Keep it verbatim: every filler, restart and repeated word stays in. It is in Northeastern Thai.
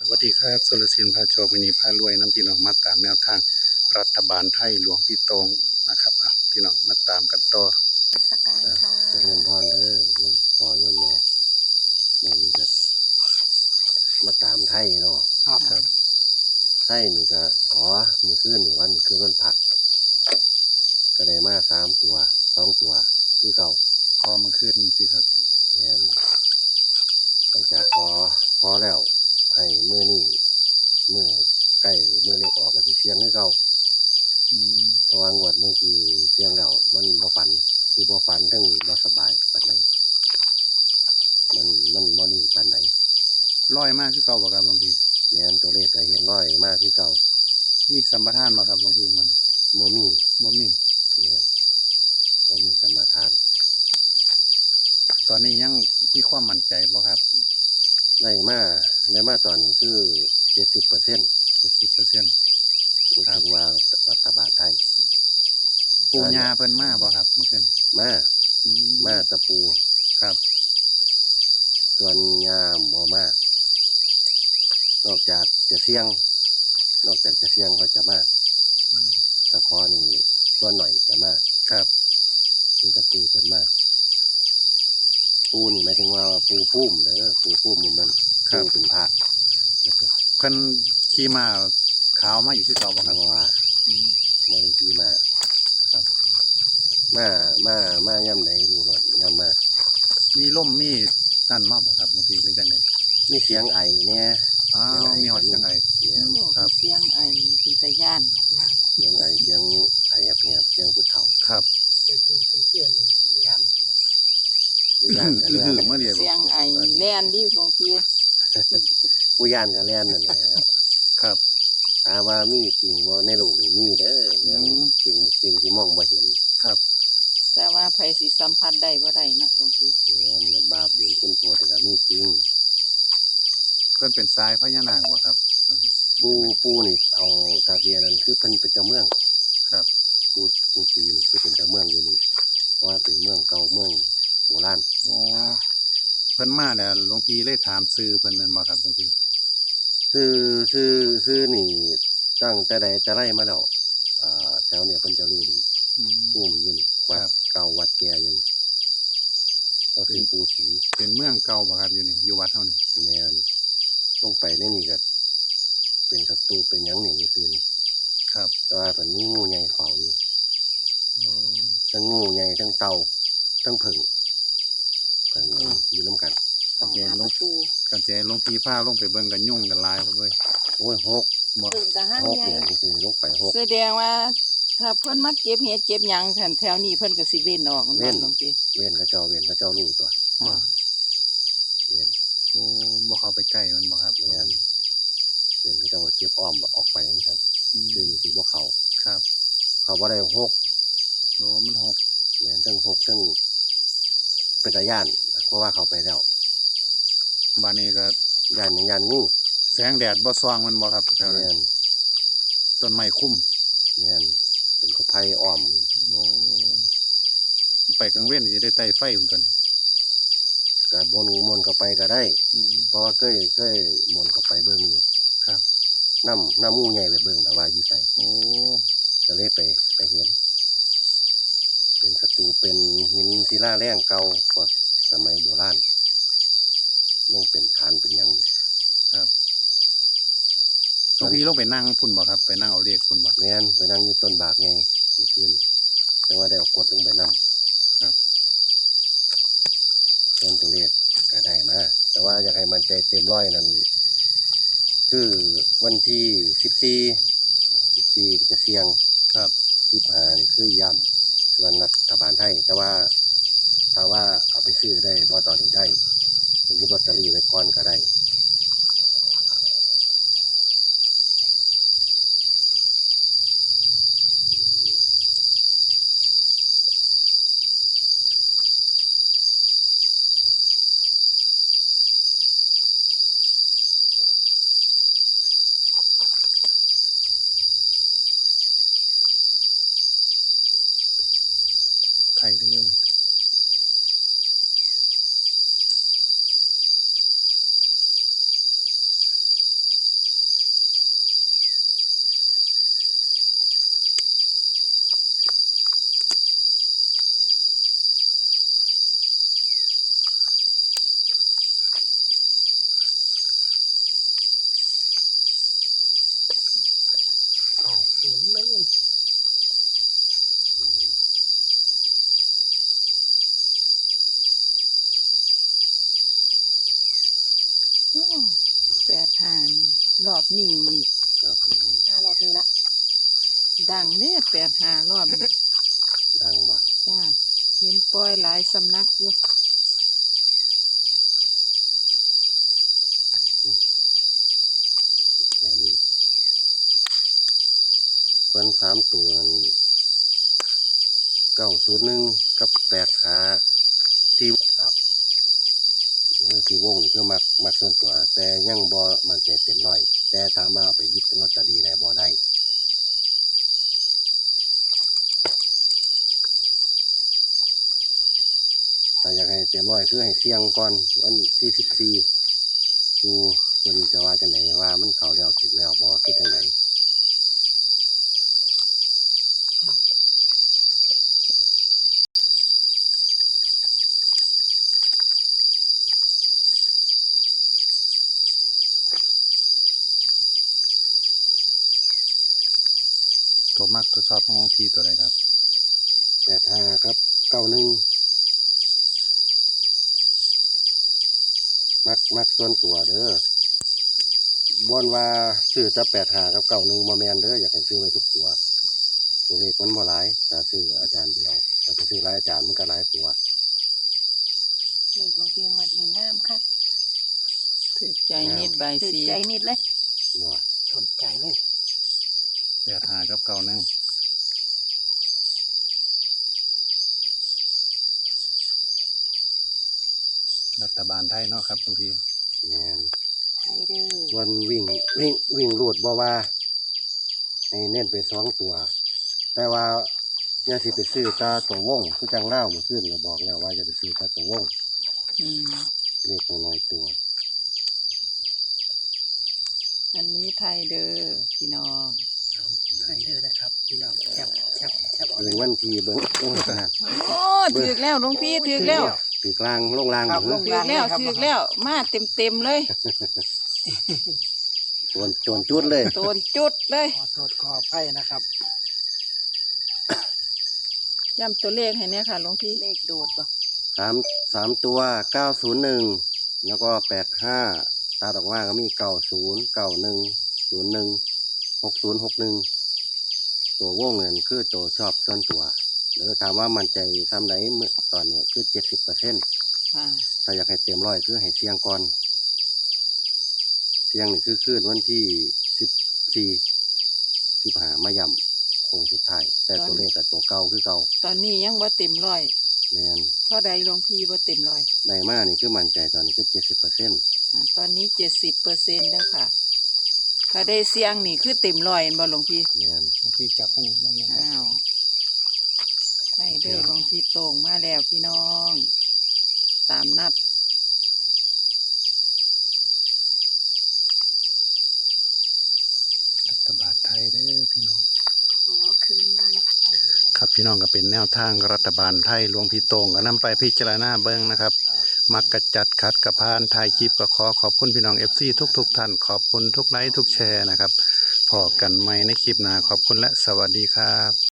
สวัสดีครับ สุรศิลป์พาโชค มื้อนี้พารวยนำพี่น้องมาตามแนวทางรัฐบาลไทยหลวงพี่โต้งนะครับ อ่ะ พี่น้องมาตามกันต่อ นมัสการค่ะ เจริญพรเด้อ โยมพ่อโยมแม่ มื้อนี้ก็มาตามไทยเนาะ ครับ ครับ ไทยนี่ก็ขอ มื้อคืนนี่วัน คืนวันพระ ก็ได้มาสามตัว สองตัว คือเก่า ขอมื้อคืนนี่ติครับ แม่น หลังจากขอ ขอแล้ว ให้มื้อนี้ มื้อใกล้มื้อเลขออกก็สิเสี่ยงคือเก่า อืม เพราะว่างวดเมื่อกี้เสี่ยงแล้ว มันบ่ฝัน ที่บ่ฝัน ทั้งบ่สบายปานใด มัน มันบ่นิ่งปานใด ลอยมาคือเก่าบ่ครับหลวงพี่ แม่น ตัวเลขก็เห็นลอยมาคือเก่า มีสัมปทานบ่ครับหลวงพี่มัน บ่มี บ่มี แม่น บ่มีสัมปทาน ตอนนี้ยังมีความมั่นใจบ่ครับ ได้มา ได้มาตอนนี้คือเจ็ดสิบเปอร์เซ็นต์ เจ็ดสิบเปอร์เซ็นต์ พูด ครับ ถึงว่ารัฐบาลไทย ปู่ย่าเพิ่นมาบ่ครับมื้อคืน มา อืม มาแต่ปู่ ครับ ส่วนย่าบ่มา นอกจากจะเสี่ยง นอกจากจะเสี่ยงก็จะมา อืม ถ้าขอนี่ส่วนหน่อยจะมา ครับ มีแต่ปู่เพิ่นมา ปู่นี่หมายถึงว่าปู่ภูมิเด้อ ปู่ภูมิมัน ครับ ปู่เป็นพระ เพิ่นขี่ม้าขาวมาอีกคือเก่าบ่ครับ บ่ว่า อืม บ่ได้ขี่ม้า ครับ มา มา มายามใดรู้โลด ยามมา มีลมมีนั่นมาบ่ครับหลวงพี่ หรือจั่งใด มีเสียงไอแหน่ อ้าว เสียงไอ มีฮอดเสียงไอ แม่น โอ้ ครับ เสียงไอเป็นตาย้าน เสียงไอ เสียงไอแหบๆ เสียงผู้เฒ่า ครับ เสียงดินเสียงเครื่องนี่แล่นไปแล้ว ผู้ย้านก็แล่น อื้อหือ มาเรียก เสียงไอแล่นดิหลวงพี่ ผู้ย้านก็แล่นนั่นแหละ ครับ ถามว่ามีจริงบ่ในโลกนี้ มีเด้อ อืม สิ่ง สิ่งที่มองบ่เห็น ครับ แต่ว่าไผสิสัมผัสได้บ่ได้เนาะหลวงพี่ แม่นล่ะ บาปบุญคุณโทษก็มีจริง เพิ่นเป็นสายพญานาคบ่ครับ ปู่ ปู่นี่เอา ถ้าสิอันนั้นคือเพิ่นเป็นเจ้าเมือง ครับ ปู่ ปู่ศรีนี่คือเป็นเจ้าเมืองอยู่นี่ เพราะว่าเป็นเมืองเก่าเมืองโบราณ อ๋อ เพิ่นมาแล้วหลวงพี่เลยถามชื่อเพิ่นแม่นบ่ครับหลวงพี่ ชื่อ ชื่อ ชื่อนี่ตั้งแต่ใดแต่ไรมาแล้ว อ่า แถวเนี่ยเพิ่นจะรู้ดี อืม ภูมิอยู่นี่ วัด ครับ เก่าวัดแก่อยู่นี่ ก็คือปู่ศรี เป็นเมืองเก่าบ่ครับอยู่นี่ อยู่วัดเฮานี่ แม่น ลงไปในนี่ก็เป็นศัตรูเป็นหยังนี่ซื่อๆนี่ ครับ แต่ว่าเพิ่นมีงูใหญ่เฝ้าอยู่ อ๋อ ทั้งงูใหญ่ทั้งเต่า ทั้งผึ้ง ผึ้ง อืม อยู่นำกัน สองหน้าประตู คันสิให้หลวงพี่พาลงไปเบิ่งก็ยุงกันหลายเว้ย โอ้ย หก บ่ ผึ้งก็หาง หก ใหญ่ เนี่ยนี่คือลงไปหก แสดงว่าถ้าเพิ่นมาเก็บเห็ดเก็บหยังซั่น แถวนี้เพิ่นก็สิเว้นออก เว้น แม่นบ่หลวงพี่ เว้นเขาเจ้า เว้นเขาเจ้ารู้ตัว บ่ เว้น โอ้ บ่เข้าไปใกล้มันบ่ครับ แม่น เว้นเขาเจ้าก็เก็บอ้อมออกไปจั่งซั้น อืม คือมันสิบ่เข้า ครับ เข้าบ่ได้หก โอ้ มันหก แม่น ทั้งหก ทั้งเป็นตาย้าน เพราะว่าเข้าไปแล้ว บาดนี้ก็ ย้านหยัง ย้านงู แสงแดดบ่ส่องมันบ่ครับแถวนั้น แม่น ต้นไม้คลุม แม่น เป็นกอไผ่อ้อม โอ้ ไปกลางเว็นสิได้ไต่ไฟพุ่นตัน ก็ม่วน ม่วนเข้าไปก็ได้ อืม เพราะว่าเคย เคยม่วนเข้าไปเบิ่งอยู่ ครับ นำ นำงูใหญ่ไปเบิ่ง แต่ว่าอยู่ไส โอ้ ก็เลยไป ไปเห็น เป็นสถูป เป็นหินศิลาแรงเก่า พวกสมัยโบราณ ยังเป็นฐานเป็นหยังอยู่ ครับ หลวงพี่ลงไปนั่งพุ่นบ่ครับ ไปนั่งเอาเลขพุ่นบ่ แม่น ไปนั่งอยู่ต้นบากใหญ่เมื่อคืน แต่ว่าได้เอากรดลงไปนำ ครับ ส่วนตัวเลขก็ได้มา แต่ว่าอยากให้มั่นใจเต็มร้อยนั่น คือวันที่สิบสี่ สิบสี่จะเสี่ยง ครับ สิบห้านี่คือย้ำ ส่วนรัฐบาลไทย แต่ว่าถ้าว่าเอาไปซื้อได้บ่ตอนนี้ได้ ไปหยิบลอตเตอรี่ไว้ก่อนก็ได้ ไทยเด้อ รอบนี้นี่ ครับผม ห้ารอบนี้ละ ดังเนี่ย แปดห้า รอบนี้ ดังบ่ จ้า เห็นปล่อยหลายสำนักอยู่ แค่นี้ ส่วนสามตัวนั้น เก้าศูนย์หนึ่ง กับ แปดห้า ที่ ครับ เออ ที่วงนี่คือมัก มักส่วนตัว แต่ยังบ่มั่นใจเต็มร้อย แต่ถามว่าเอาไปหยิบลอตเตอรี่ได้บ่ ได้ ถ้าอยากให้เต็มร้อยคือให้เสี่ยงก่อน วันที่สิบสี่ ปู่เพิ่นจะว่าจั่งใด ว่ามันเข้าแล้วถูกแล้วบ่ คือจั่งใด ตัวมักตัวชอบของหลวงพี่ตัวใดครับ แปดห้า ครับ เก้าหนึ่ง มัก มักส่วนตัวเด้อ บ่อนว่าซื้อแต่ แปดห้า กับ เก้าหนึ่ง บ่แม่นเด้อ อยากให้ซื้อไว้ทุกตัว ตัวเลขมันบ่หลาย ถ้าซื้ออาจารย์เดียว ถ้าไปซื้อหลายอาจารย์มันก็หลายตัว เลขหลวงพี่งวดนี้งามคัก ถืกใจนิดใบ ถืก สี ใจนิดเลย บ่ สนใจเลย แปดห้า กับ เก้าหนึ่ง รัฐบาลไทยเนาะครับหลวงพี่ แม่น ไทยเด้อ ส่วนวิ่ง วิ่ง วิ่งรูดบ่ว่า ให้เน้นไปสองตัว แต่ว่าอย่าสิไปซื้อแต่ตัววง คือจั่งลาวมื้อคืนก็บอกแล้วว่าอย่าไปซื้อแต่ตัววง อืม เลขน้อยๆตัว อันนี้ไทยเด้อพี่น้อง ไทยเด้อนะครับพี่น้อง แคป แคป แคปเอา เบิ่งวันที่เบิ่ง โอ้ยนะ โอ้ ถืกแล้วหลวงพี่ ถืกแล้ว ถืกลางลงลาง ครับ ลง ถืกแล้ว ลางเลยครับ ถืกแล้ว มาเต็มๆเลย โจร โจรจุดเลย โจรจุดเลย ขอโทษขออภัยนะครับ ย้ำตัวเลขให้เนี่ยค่ะหลวงพี่ เลขโดดบ่ สาม สามตัว เก้าศูนย์หนึ่ง แล้วก็ แปดห้า ตัดออกมาก็มี เก้าศูนย์ เก้าหนึ่ง ศูนย์หนึ่ง หกศูนย์ หกหนึ่ง ตัววงเงินคือตัวชอบส่วนตัว หรือถามว่ามั่นใจส่ำใด มื้อ ตอนนี้คือ เจ็ดสิบเปอร์เซ็นต์ ค่ะ ถ้าอยากให้เต็มร้อยคือให้เสี่ยงก่อน เสี่ยงนี่คือคืนวันที่สิบสี่ สิบห้า มาย้ำโค้งสุดท้าย แต่ตัวเลขก็ตัวเก่าคือเก่า ตอนนี้ยังบ่เต็มร้อย แม่น เท่าใดหลวงพี่บ่เต็มร้อย ได้มานี่คือมั่นใจตอนนี้คือ เจ็ดสิบเปอร์เซ็นต์ อ่า ตอนนี้ เจ็ดสิบเปอร์เซ็นต์ แล้วค่ะ ถ้าได้เสี่ยงนี่คือเต็มร้อยแม่นบ่หลวงพี่ แม่น หลวงพี่จับให้นั่นนะครับ อ้าว ไทยเด้อหลวงพี่โต้งมาแล้วพี่น้อง ตามนัด รัฐบาลไทยเด้อพี่น้อง ขอคืนวัน ครับพี่น้อง ก็เป็นแนวทางรัฐบาลไทย หลวงพี่โต้งก็นำไปพิจารณาเบิ่งนะครับ มักกะจัด ขัดกะผ่าน ท้ายคลิปก็ขอขอบคุณพี่น้อง เอฟซี ทุกๆท่าน ขอบคุณทุกไลค์ทุกแชร์นะครับ พ้อกันใหม่ในคลิปหน้า ขอบคุณและสวัสดีครับ